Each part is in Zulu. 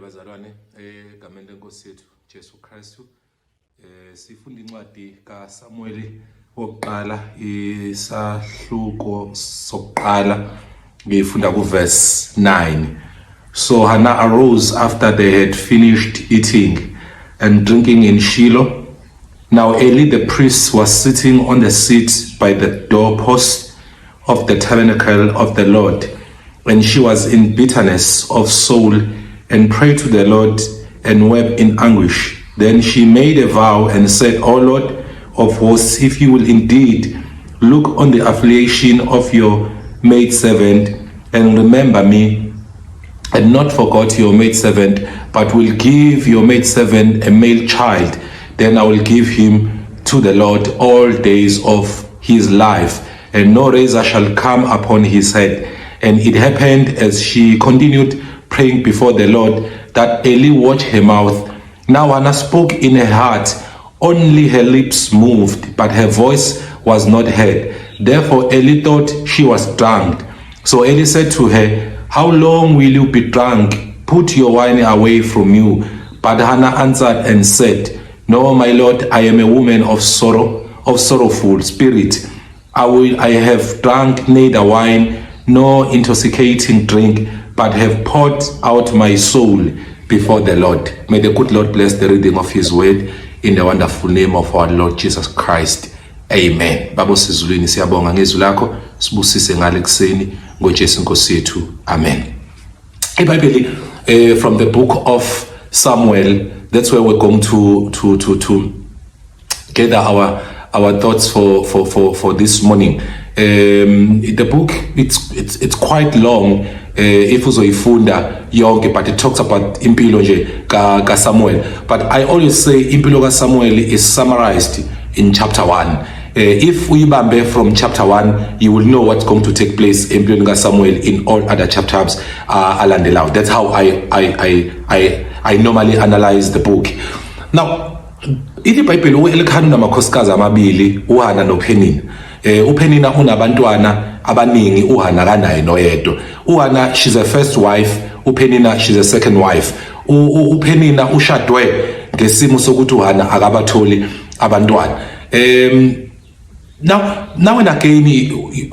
Bazalwane egameni lenkosi yethu Jesu Kristu. Sifunda incwadi kaSamueli wokuqala, isahluko sokuqala, ngifunda kuverse 9. So Hannah arose after they had finished eating and drinking in Shiloh. Now Eli the priest was sitting on the seat by the doorpost of the tabernacle of the Lord, and she was in bitterness of soul and prayed to the Lord and wept in anguish. Then she made a vow and said, "O Lord of hosts, if you will indeed look on the affliction of your maidservant and remember me and not forget your maidservant, but will give your maidservant a male child, then I will give him to the Lord all days of his life, and no razor shall come upon his head." And it happened, as she continued praying before the Lord, that Eli watched her mouth. Now Hannah spoke in her heart, only her lips moved, but her voice was not heard. Therefore Eli thought she was drunk. So Eli said to her, "How long will you be drunk? Put your wine away from you." But Hannah answered and said, "No, my lord, I am a woman of sorrow, of sorrowful spirit. I have drunk neither wine nor intoxicating drink, but have poured out my soul before the Lord." May the good Lord bless the reading of his word in the wonderful name of our Lord Jesus Christ. Amen. Baba osezulwini, siyabonga ngezwi lakho, sibusise ngale kuseni ngoJesu Nkosi yethu. Amen. IBhayibheli, from the book of Samuel, that's where we're going to gather our thoughts for this morning. The book, it's quite long if uzoyifunda yonke, but it talks about impilo nje ka Samuel. But I always say impilo ka Samuel is summarized in chapter 1. If uyibambe from chapter 1, you will know what's going to take place empilweni ka Samuel in all other chapters alandelayo. That's how I normally analyze the book. Now ithi iBhayibheli uElkhana unamakhosikazi amabili, uHana noPhenina. UPhenina unabantwana abaningi, uHana kanaye noyedwa. UHana, she's a first wife, uPhenina, she's a second wife. UPhenina ushadwe ngesimo sokuthi uHana akabatholi abantwana. Now and again,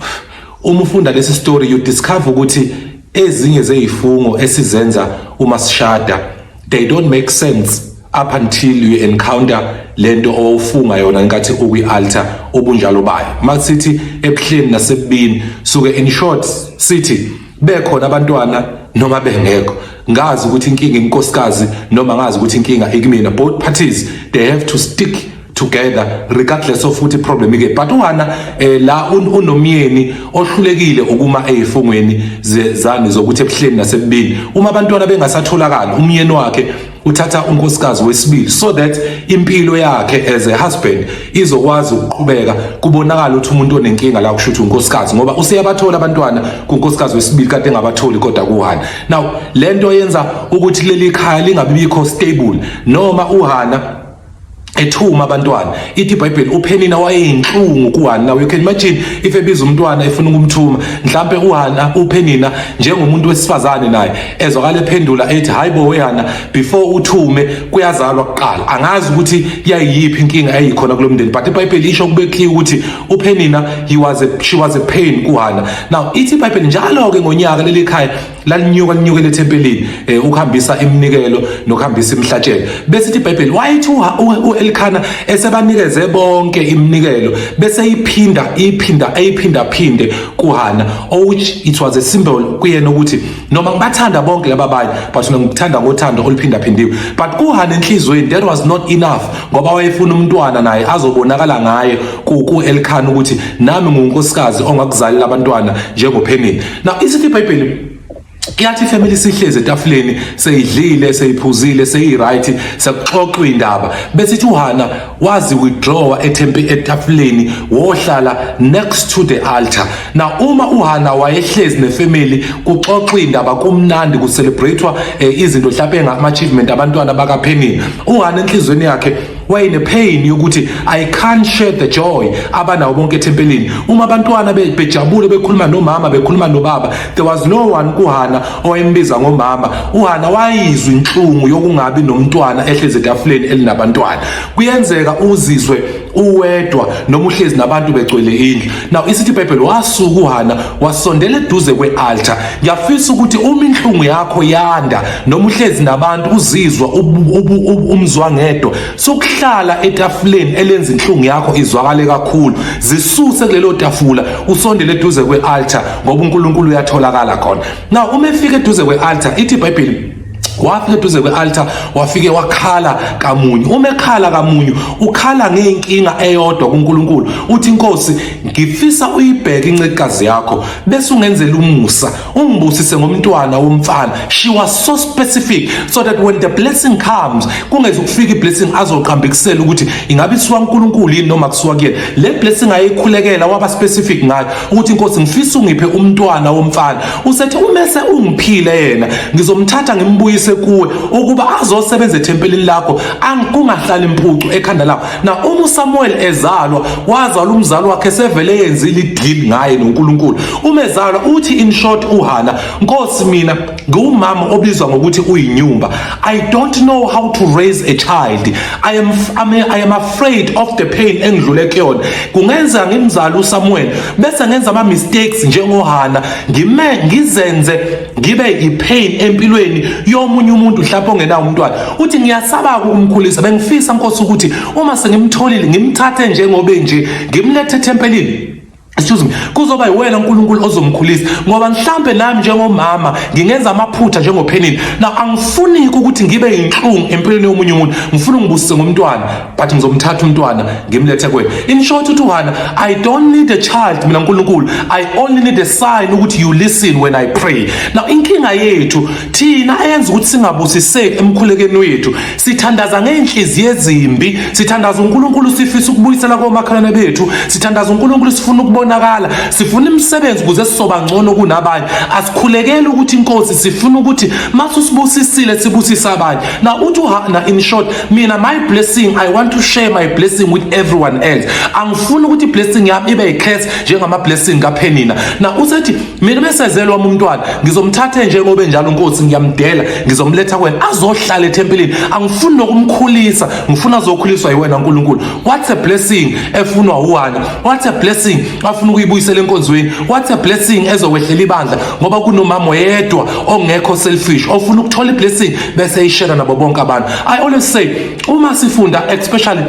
uma ufunda lesi story, you discover ukuthi ezinye zezifungo esizenza uma sishada, they don't make sense up until you encounter lento owufunga yona ngenkathi ukwi-altar, ubunjalo bayo. Masithi ebuhleni nasebubini, suke in short sithi bekhona abantwana noma bengekho, ngazi ukuthi inkinga inkosikazi noma ngazi ukuthi inkinga ikumina, both parties, they have to stick together regardless of ukuthi problem ike. But uHana la unomyeni ohlulekile ukuma ezifungweni zani zokuthi ebuhleni nasebubini, uma abantwana bengasatholakala, umyeni wakhe uthatha unkosikazi wesibili so that impilo yakhe as a husband izokwazi ukuqhubeka, kubonakala ukuthi umuntu onenkinga la kusho ukuthi unkosikazi, ngoba useyabathola abantwana kunkosikazi wesibili kade engabatholi kodwa kuHana. Now lento yenza ukuthi leli khaya lingabi bikho stable noma uHana ethuma abantwana. Ithi iBhayibheli uPhenina wayeyinhlungu kuHana. Now you can imagine if ebiza umntwana efuna ukumthuma, mhlambe uHana, uPhenina njengomuntu wesifazane naye ezwakala ephendula ethi, "Hayibo wehana, before uthume kuyazalwa kuqala." Angazi ukuthi yayiyiphi inkinga eyikhona kulomndeni, but iBhayibheli isho kube clear ukuthi uPhenina, he was a she was a pain kuHana. Now ithi iBhayibheli njalo ke ngonyaka leli khaya lalinyuka linyukele ethempelini ukuhambisa iminikelo nokuhambisa imihlatshelo. Bese ithi iBhayibheli wayethi uElkhana esebanikeze bonke iminikelo, bese iphinda iphinda eyiphinda phinde kuHana, which it was a symbol kuyena ukuthi noma ngibathanda bonke laba abanye, but mina ngikuthanda ngothando oluphinda phindiwe. But kuHana enhlizweni that was not enough, ngoba wayefuna umntwana naye azobonakala ngaye ku Elkhana ukuthi nami ngunkosikazi ongakuzalela abantwana njengoPhenina. Now isithi iBhayibheli, kuyathi ifamily sihlezi etafuleni, seyidlile, seyiphuzile, seyi-right, sekuxoxwa indaba, bese ithi uHana wazi withdraw ethempe etafuleni, wohlala next to the altar. Now uma uHana wayehlezi nefamily, kuxoxwa indaba, kumnandi, kucelebratewa izinto mhlawumbe ngama-achievement abantwana bakaPhenina, uHana enhlizweni yakhe Wayene-pain yokuthi I can't share the joy abanawo bonke ethempelini. Uma abantwana bejabule bekhuluma nomama, bekhuluma nobaba, there was no one kuHana owayembiza ngomama. UHana wayizwa inhlungu yokungabi nomntwana ehlezi etafuleni elinabantwana. Kuyenzeka uzizwe uwedwa noma uhlezi nabantu begcwele indlu. Now isithi iBhayibheli, wasuka uHana wasondela eduze kwe-altar. Ngiyafisa ukuthi uma inhlungu yakho yanda noma uhlezi nabantu uzizwa umzwa ngedwa, sokuhlala etafuleni elenza inhlungu yakho izwakale kakhulu, zisuse kulelo tafula, usondele eduze kwe-altar, ngoba uNkulunkulu uyatholakala khona. Now uma efika eduze kwe-altar, ithi iBhayibheli wafika eduze kwe-altar, wafike wakhala kamunyu. Uma ekhala kamunyu, ukhala ngey'nkinga eyodwa kuNkulunkulu, uthi, "Inkosi, ngifisa uyibheke incekukazi yakho bese ungenzela umusa, ungibusise ngomntwana womfana." She was so specific so that when the blessing comes, kungeze ukufika i-blessing azoqambikisela ukuthi ingabe isuka kuNkulunkulu yini noma kusuka kuyena. Le blessing ayikhulekela, waba specific ngayo ukuthi, "Inkosi, ngifisa ungiphe umntwana womfana." Usethi, "Umese ungiphile yena, ngizomthatha ngimbuyise kuwe ukuba azosebenza ethempelini lakho, kungahlali impucu ekhanda lakho." Na uma uSamuel ezalwa, wazalwa umzali wakhe sevele yenzile i-deal ngaye noNkulunkulu. Uma ezalwa, uthi in short uHana, "Nkosi, mina ngiwumama obizwa ngokuthi uyinyumba. I don't know how to raise a child. I am afraid of the pain engidlule kuyona. Kungenzeka ngimzali uSamuel bese ngenza ama mistakes njengoHana, ngime ngizenze ngibe i-pain empilweni yomunye umuntu mhlawumbe ongenawo umntwana." Uthi, "Ngiyasaba ukumkhulisa. Bengifisa, Nkosi, ukuthi uma sengimtholile ngimthathe njengobe nje, ngimlethe ethempelini, excuse me, kuzoba yiwena uNkulunkulu ozomkhulisa, ngoba mhlambe nami njengomama ngingenza amaphutha njengoPhenini. Now angifuni ukuthi ngibe inhlungu empilweni yomunye umuntu. Ngifuna ungibusise ngomntwana, but ngizomthatha umntwana ngimlethe kuwena." In short, uthi uHana, "I don't need a child mina, uNkulunkulu. I only need a sign ukuthi you listen when I pray." Now inkinga yethu thina eyenza ukuthi singabusiseki emkhulekeni wethu, sithandaza ngeenhliziyo ezimbi. Sithandaza uNkulunkulu sifisa ukubuyisela komakhelwane bethu. Sithandaza uNkulunkulu sifuna ukubonakala, sifuna imisebenzi ukuze sizoba ngcono kunabanye. Asikhulekeli ukuthi, "Inkosi, sifuna ukuthi masusibusisile sibusise abanye." Now uthi uHana in short, "Mina, my blessing, I want to share my blessing with everyone else. Angifuni ukuthi i-blessing yami ibe yi-curse njengama blessing kaPhenina." Now usethi, "Mina besezelwa umntwana, ngizomthatha njengoba enjalo, Nkosi, ngiyamdela, ngizomletha kuwena azohlala ethempelini. Angifuni nokumkhulisa, ngifuna azokhuliswa yiwena, uNkulunkulu." What's a blessing efunwa uHana? What's a blessing afuna ukuyibuyisela enkonzweni? What's a blessing ezokwehlela ibandla? Ngoba kunomama oyedwa ongekho selfish, ofuna ukuthola i-blessing bese eyishare nabo bonke abantu. I always say, uma sifunda especially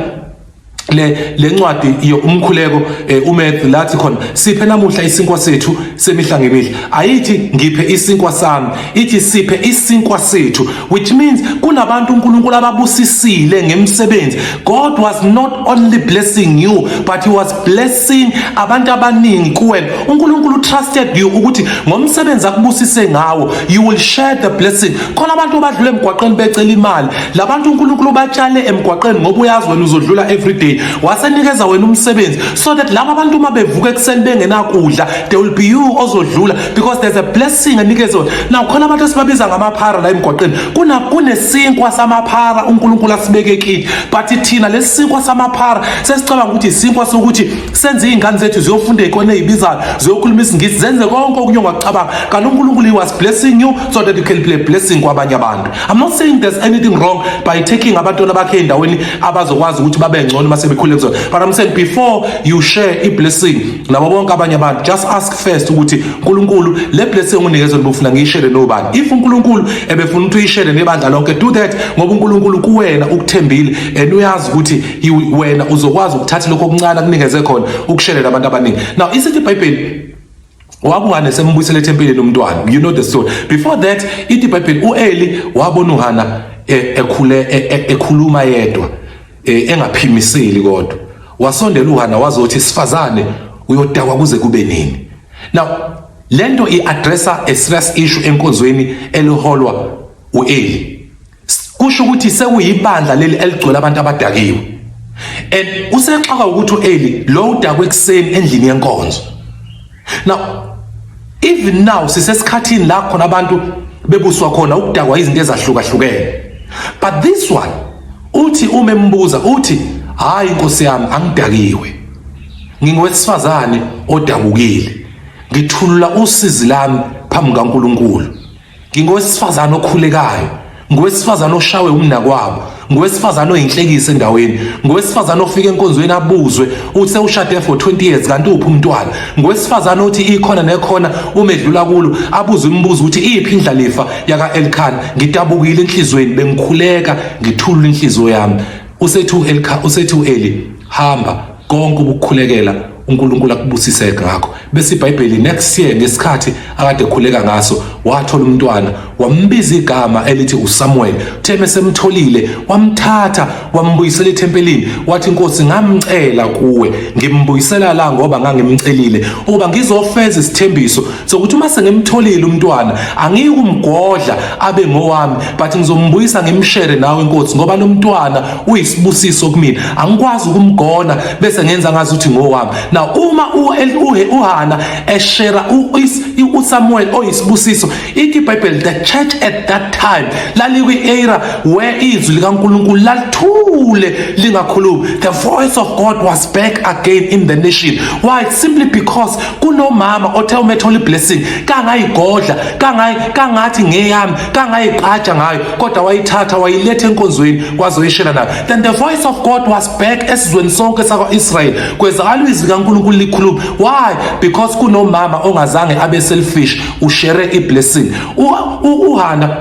le ncwadi umkhuleko, uMatthew, lathi khona, "Siphe namuhla isinkwa sethu semihla ngemihla." Ayithi, "Ngiphe isinkwa sami," ithi, "Siphe isinkwa sethu," which means kunabantu uNkulunkulu ababusisile ngemsebenzi. God was not only blessing you, but he was blessing abantu abaningi kuwena. uNkulunkulu trusted you ukuthi ngomsebenzi akubusise ngawo, you will share the blessing. Khona abantu abadlula emgwaqeni becela imali. Labantu uNkulunkulu batshale emgwaqeni ngoba uyazi wena uzodlula every day, wasenikeza wena umsebenzi so that laba abantu uma bevuka ekuseni bengenakudla, there will be you ozodlula, because there's a blessing enikezwe wena. Now khona abantu esibabiza ngamaphara la emgwaqeni. Kuna kunesinkwa samaphara uNkulunkulu asibeke kithi, but thina lesinkwa samaphara sesicabanga ukuthi isinkwa sokuthi senze izingane zethu ziyofunda ey'koleni ey'bizayo, ziyokhuluma isiNgisi, zenze konke okunye ongakucabanga. Kanti uNkulunkulu, he was blessing you so that you can be a blessing kwabanye abantu. I'm not saying there's anything wrong by taking abantwana bakhe ey'ndaweni abazokwazi ukuthi babe ngcono uma sebekhule kuzona, but I'm saying before you share i-blessing nabo bonke abanye abantu, just ask first ukuthi, "Nkulunkulu, le blessing unginikeze ubufuna ngiyishare nobani?" If uNkulunkulu ebefuna ukuthi uyishare nebandla lonke, do that, ngoba uNkulunkulu kuwena ukuthembile and uyazi ukuthi wena uzokwazi ukuthatha lokho okuncane akunikeze khona ukushare nabantu abaningi. Now isithi iBhayibheli, wabuHana sembuyisele ethempelini umntwana. You know the story. Before that, ithi iBhayibheli uEli wabona uHana ekhule ekhuluma yedwa, engaphimiseli, kodwa wasondela uHana wazothi, "Sifazane, uyodakwa kuze kube nini?" Now lento i-addressa a serious issue enkonzweni eliholwa uEli. Kusho ukuthi sekuyibandla leli eligcwele abantu abadakiwe, and usexaka ukuthi uEli lo udakwe ekuseni endlini yenkonzo. Now even now sisesikhathini la khona abantu bebuswa khona ukudakwa izinto ezahlukahlukene, but this one Uthi uma embuza uthi hayi inkosi yami angidakiwe. Ngingowesifazane odabukile. Ngithulula usizi lami phambi kaNkulunkulu. Ngingowesifazane okhulekayo. Ngowesifazane oshawe umnakwabo. Ngowesifazane oyinhlekisa endaweni. Ngowesifazane ofika enkonzweni abuzwe uthi sewushade for 20 years kanti uphi umntwana. Ngowesifazane othi ikhona nekhona uma edlula kulo abuzwe imibuzo ukuthi iphi indlalifa yaka Elkhana. Ngidabukile enhlizweni bengikhuleka ngithulula inhliziyo yami. Usethi uElka usethi uEli hamba konke ukukhulekela uNkulunkulu akubusise ngakho. Bese iBhayibheli next year ngesikhathi akade ekhuleka ngaso wathola umntwana wambiza igama elithi uSamuel. Uthe mesemtholile wamthatha wambuyisela ethempelini wathi inkosi ngamcela kuwe ngimbuyisela la ngoba ngangimcelile ukuba ngizofeza isithembiso sokuthi uma sengimtholile umntwana angiyikumgodla abe ngowami but ngizombuyisa ngimshere nawe inkosi ngoba lo mntwana uyisibusiso kumina angikwazi ukumgona bese ngenza ngazi ukuthi ngowami. Now uma uHana eshera uSamuel oyisibusiso, ithi iBhayibheli the church at that time lalikwi-era where izwi likaNkulunkulu lalithule lingakhulumi. The voice of God was back again in the nation. Why? Simply because kunomama othe uma ethola iblessing kangayigodla kangathi ngeyami kangayiqaja ngayo kodwa wayithatha wayiletha enkonzweni wazoyishela nayo. Then the voice of God was back esizweni sonke sakwa-Israyeli. Kwezakala izwi likaNkulunkulu likhuluma. Why? Because kunomama ongazange abe selfish, ushere iblessing. uHana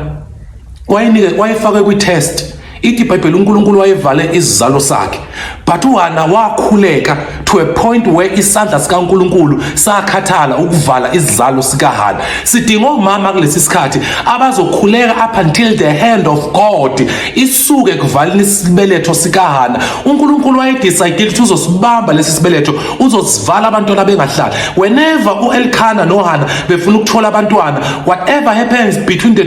wayinike wayefakwe kwi-test. Ithi iBhayibheli uNkulunkulu wayevale isizalo sakhe, but uHana wakhuleka to a point where isandla sikaNkulunkulu sakhathala ukuvala isizalo sikaHana. Sidinga omama kulesi sikhathi abazokhuleka up until the hand of God isuke kuvaleni isibeletho sikaHana. uNkulunkulu wayedecide ukuthi uzosibamba lesi sibeletho, uzosivala abantwana bengahlali. Whenever uElkana noHana befuna ukuthola abantwana, whatever happens between the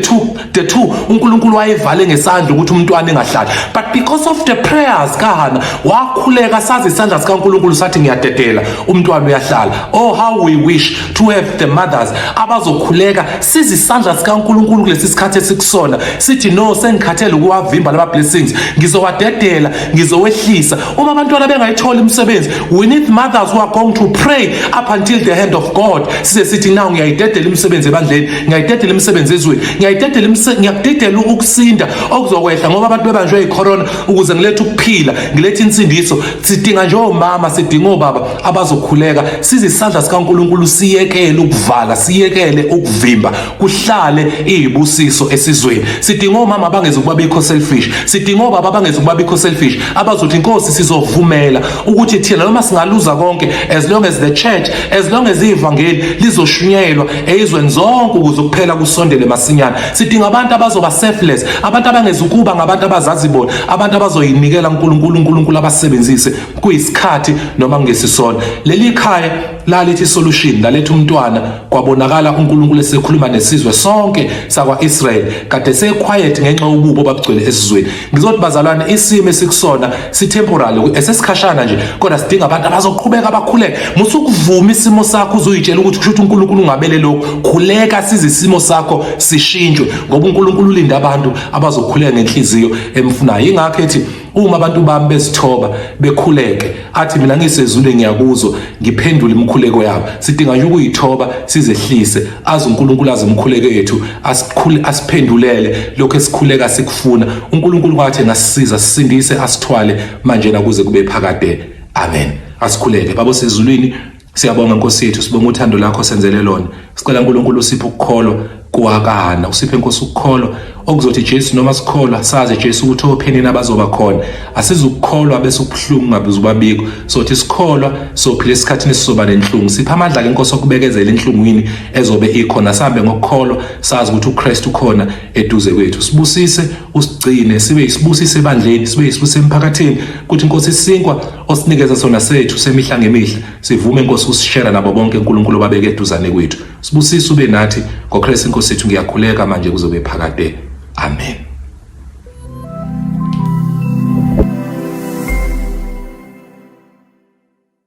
two uNkulunkulu wayevale ngesandla ukuthi umntwana engahlali. But because of the prayers kaHana, wakhuleka sazi isandla sikaNkulunkulu sathi ngiyadedela, umntwana uyahlala. Oh, how we wish to have the mothers abazokhuleka size isandla sikaNkulunkulu kulesi sikhathi esikusona sithi no, sengikhathele ukuwavimba lama blessings, ngizowadedela, ngizowehlisa. Uma abantwana bengayithola imisebenzi, we need mothers who are going to pray up until the hand of God size sithi now ngiyayidedela imisebenzi ebandleni, ngiyayidedela imisebenzi ezweni, ngiyayidedela ngiyakudedela ukusinda okuzokwehla ngoba abantu bebanjwe yicorona ukuze ngilethe ukuphila, ngilethe insindiso. Sidinga nje omama, sidinga obaba abazokhuleka size isandla sikaNkulunkulu siyekele ukuvala, siyekele ukuvimba, kuhlale izibusiso esizweni. Sidinga omama abangeze ukuba bikho selfish, sidinga obaba abangeze ukuba bikho selfish, abazothi inkosi sizovumela ukuthi thina noma singaluza konke as long as the church, as long as ivangeli lizoshunyayelwa ezweni zonke ukuze kuphela kusondele masinyane. Sidinga abantu abazoba selfless, abantu abangeze ukuba ngabantu abazazi bona, abantu abazoyinikela uNkulunkulu, uNkulunkulu abasebenzise kuyisikhathi noma kungesisona. Leli khaya lalithi solution, laletha umntwana, kwabonakala uNkulunkulu esekhuluma nesizwe sonke sakwa-Israyeli kade sequiet ngenxa yobubi obabugcwele esizweni. Ngizothi bazalwane, isimo esikusona si-temporary, esesikhashana nje, kodwa sidinga abantu abazoqhubeka bakhuleke. Musukuvuma isimo sakho uzoyitshela ukuthi kusho ukuthi uNkulunkulu ungabele lokhu. Khuleka size isimo sakho sishintshwe, ngoba uNkulunkulu ulinda abantu abazokhuleka ngenhliziyo emfunayo. Ingakho ethi uma abantu bami bezithoba bekhuleke, athi mina ngisezulwini ngiyakuzwa, ngiphendule imikhuleko yabo. Sidinga nje ukuyithoba sizehlise, aze uNkulunkulu aze imikhuleko yethu asikhule, asiphendulele lokho esikhuleka sikufuna. uNkulunkulu kwathi engasisiza sisindise, asithwale manje nakuze kube phakade. Amen. Asikhuleke. Baba osezulwini, siyabonga Nkosi yethu, sibonga uthando lakho senzele lona. Sicela uNkulunkulu usiphe ukukholwa kuwakana, usiphe Nkosi ukukholwa okuzothi Jesu noma sikholwa sazi Jesu ukuthi ophenini abazoba khona. Asizukukholwa bese ubuhlungu ngabuzubabikho, sothi sikholwa sophila esikhathini esizoba nenhlungu. Sipha amandla ke Nkosi okubekezela enhlungwini ezobe ikhona, sihambe ngokukholwa sazi ukuthi uKristu ukhona eduze kwethu. Sibusise, usigcine, sibe isibusiso ebandleni, sibe isibusiso emphakathini, kuthi Nkosi isinkwa osinikeza sona sethu semihla ngemihla sivume Nkosi usishare nabo bonke uNkulunkulu obabeke eduzane kwethu. Sibusise, ube nathi ngoKristu Inkosi yethu, ngiyakhuleka manje kuzobe phakade. Amen.